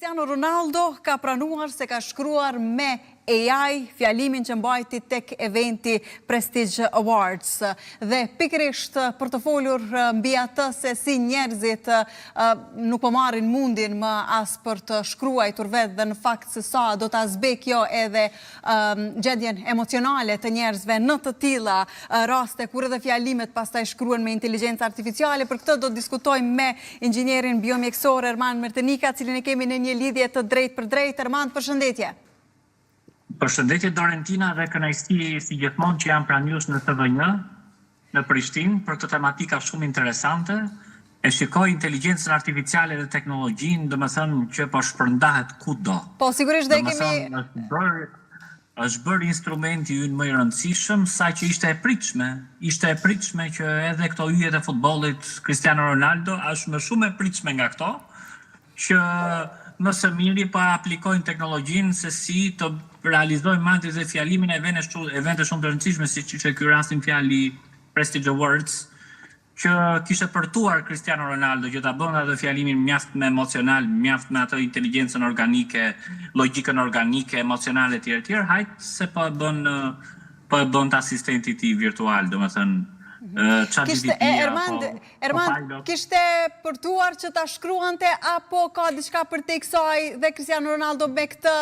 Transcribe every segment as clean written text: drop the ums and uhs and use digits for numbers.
Cristiano Ronaldo ka pranuar se ka shkruar me AI fjalimin që mbajti tek eventi Prestige Awards. Dhe pikërisht për të folur mbi atë se si njerëzit nuk po marrin mundin më as për të shkruajtur vetë dhe në fakt se sa do ta zbehë kjo edhe gjendjen emocionale të njerëzve në të tilla raste kur edhe fjalimet pastaj shkruhen me inteligjencë artificiale. Për këtë do të diskutojmë me inxhinierin biomjekësor Ermand Mertenika, cilin e kemi në një lidhje të drejtpërdrejtë. Ermand, përshëndetje. Përshëndetje Dorentina dhe kënaqësi si gjithmonë që jam pranë jush në TV1 në Prishtinë për këtë tematika shumë interesante. E shikoj inteligjencën artificiale dhe teknologjinë, domethënë që po shpërndahet kudo. Po, sigurisht dhe kemi Domethënë është bërë është bërë instrumenti ynë më i rëndësishëm, sa që ishte e pritshme. Ishte e pritshme që edhe këto yjet e futbollit, Cristiano Ronaldo, është më shumë e pritshme nga këto, që më së miri po e aplikojnë teknologjinë se si të realizojnë madje dhe fjalimin e evente shumë të rëndësishme, siç ishte ky rasti në fjalë i Prestige Awards, që kishte përtuar Cristiano Ronaldo që ta bënte atë fjalimin mjaft më emocional, mjaft me atë inteligjencën organike, logjikën organike, emocionale etj etj, hajt se po e bën po e bënte asistenti i tij virtual, domethënë Kishte ChatGPT Ermand, apo Ermand, Copilot. kishte përtuar që ta shkruante apo ka diçka përtej kësaj dhe Cristiano Ronaldo me këtë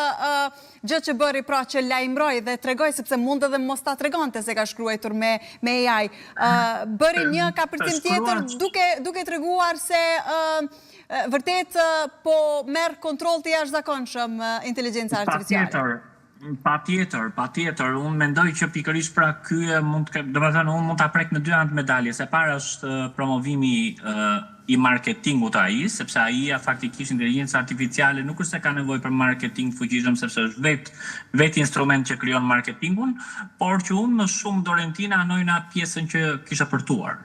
gjë që bëri pra që lajmëroi dhe tregoi sepse mund edhe mos ta tregonte se ka shkruajtur me me AI. Bëri një Të kapërcim tjetër shkruash duke duke treguar se vërtet po merr kontroll të jashtëzakonshëm inteligjenca artificiale. Patjetër, Patjetër, patjetër, unë mendoj që pikërisht pra ky e mund të, domethënë unë mund ta prek në dy anë të medaljes. E para është promovimi i marketingut të AI, sepse AI-ja faktikisht inteligjenca artificiale nuk është se ka nevojë për marketing të fuqishëm sepse është vetë vetë instrument që krijon marketingun, por që unë më shumë Dorentina anoj në atë pjesën që kisha përtuar.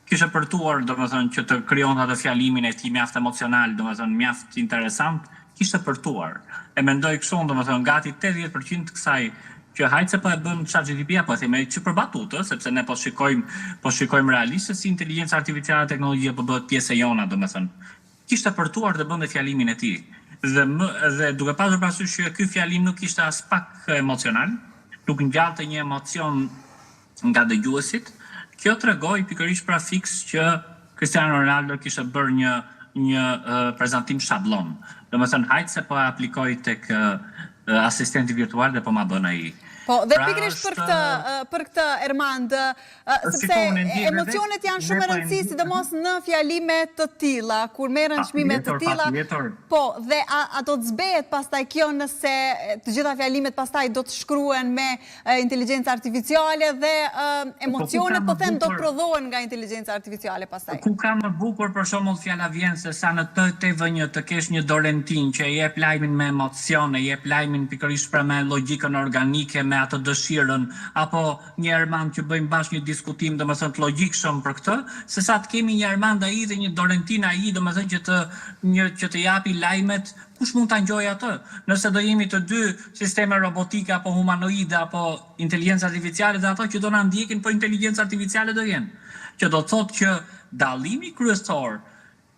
Kishte përtuar, domethënë, që të krijonte atë fjalimin e tij mjaft emocional, domethënë, mjaft interesant, kishte përtuar. E mendoj kështu unë, domethënë, gati 80% të kësaj që hajt se po e bën ChatGPT-ja, po e themi që për batutë, sepse ne po shikojmë, po shikojmë realisht se si inteligjenca artificiale dhe teknologjia po bëhet pjesë e jona, domethënë. Kishte përtuar të bënte fjalimin e tij. Dhe më dhe duke pasur parasysh që ky fjalim nuk ishte aspak emocional, nuk ngjallte një emocion nga dëgjuesit, kjo tregoi pikërisht pra fiks që Cristiano Ronaldo kishte bërë një një prezantim shabllon. Domethënë hajt se po e aplikoj tek asistenti virtual dhe po ma bën ai. Po, dhe Pra pikërisht për është këtë, për këtë Ermand, sepse Shiko, unë e ndjej dhe vetë, emocionet janë ne shumë me po e rëndësi, ndjejmë. sidomos në fjalime të tilla, kur merren çmime të Patjetër, tilla, patjetër. po, dhe a, a do të zbehet pastaj kjo nëse të gjitha fjalimet pastaj do të shkruhen me inteligjenca artificiale dhe Po ku ka emocionet, po më them, do të bukur, prodhohen nga inteligjenca artificiale pastaj. ku ka më bukur për shembull fjala vjen se sa në TV1 të kesh një Dorentin që e jep lajmin me emocion, e jep lajmin pikërisht pra me logjikën organike, me atë dëshirën, apo një Ermand që bëjmë bashkë një diskutim domethënë të logjikshëm për këtë, se sa të kemi një Ermand AI dhe një Dorentin AI domethënë që të një që të japi lajmet Kush mund ta ngjojë atë? Nëse do jemi të dy sisteme robotike apo humanoide apo inteligjencë artificiale dhe ato që do na ndjekin po inteligjencë artificiale do jenë. Që do të thotë që dallimi kryesor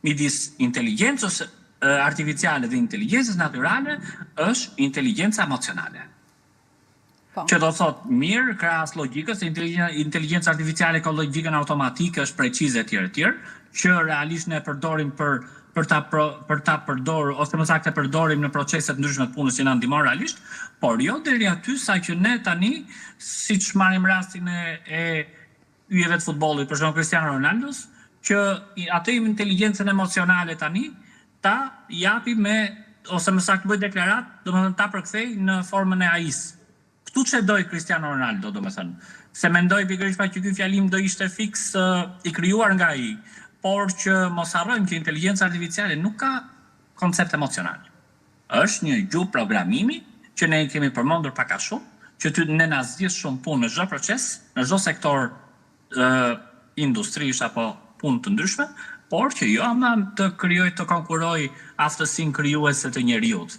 midis inteligjencës artificiale dhe inteligjencës natyrale është inteligjenca emocionale. Po. Që do të thotë mirë krahas logjikës, se inteligjenca artificiale ka logjikën automatike, është precize etj etj, që realisht ne e përdorim për për ta pro, për ta përdorur ose më saktë e përdorim në procese të ndryshme të punës që na ndihmon realisht, por jo deri aty sa që ne tani, siç marrim rastin e e yjeve të futbollit, për shembull Cristiano Ronaldos, që atë inteligjencën emocionale tani ta japi me ose më saktë bëj deklaratë, domethënë ta përkthej në formën e AI-së. Këtu ç'e doi Cristiano Ronaldo, domethënë, se mendoi pikërisht pra që ky fjalim do ishte fiks i krijuar nga ai, por që mos harrojmë që inteligjenca artificiale nuk ka koncept emocional. Është një gjuhë programimi që ne i kemi përmendur pak a shumë, që ty ne na zgjidh shumë punë në çdo proces, në çdo sektor industrish apo punë të ndryshme, por që jo ama të krijojë të konkurrojë aftësinë krijuese të njeriut.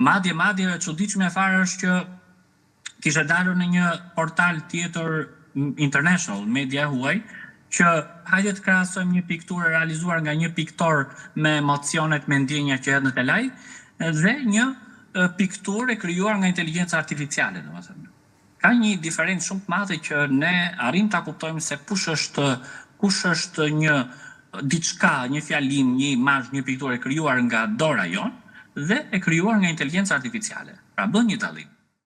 Madje madje e çuditshmja fare është që kishte dalur në një portal tjetër international, media e huaj, Që hajde të krahasojmë një pikturë e realizuar nga një piktor me emocionet, me ndjenja që hedh në telaj dhe një pikturë e krijuar nga inteligjenca artificiale, domethënë. Ka një diferencë shumë të madhe që ne arrijmë ta kuptojmë se kush është kush është një diçka, një fjalim, një imazh, një pikturë e krijuar nga dora jonë dhe e krijuar nga inteligjenca artificiale. Pra bën një dallim.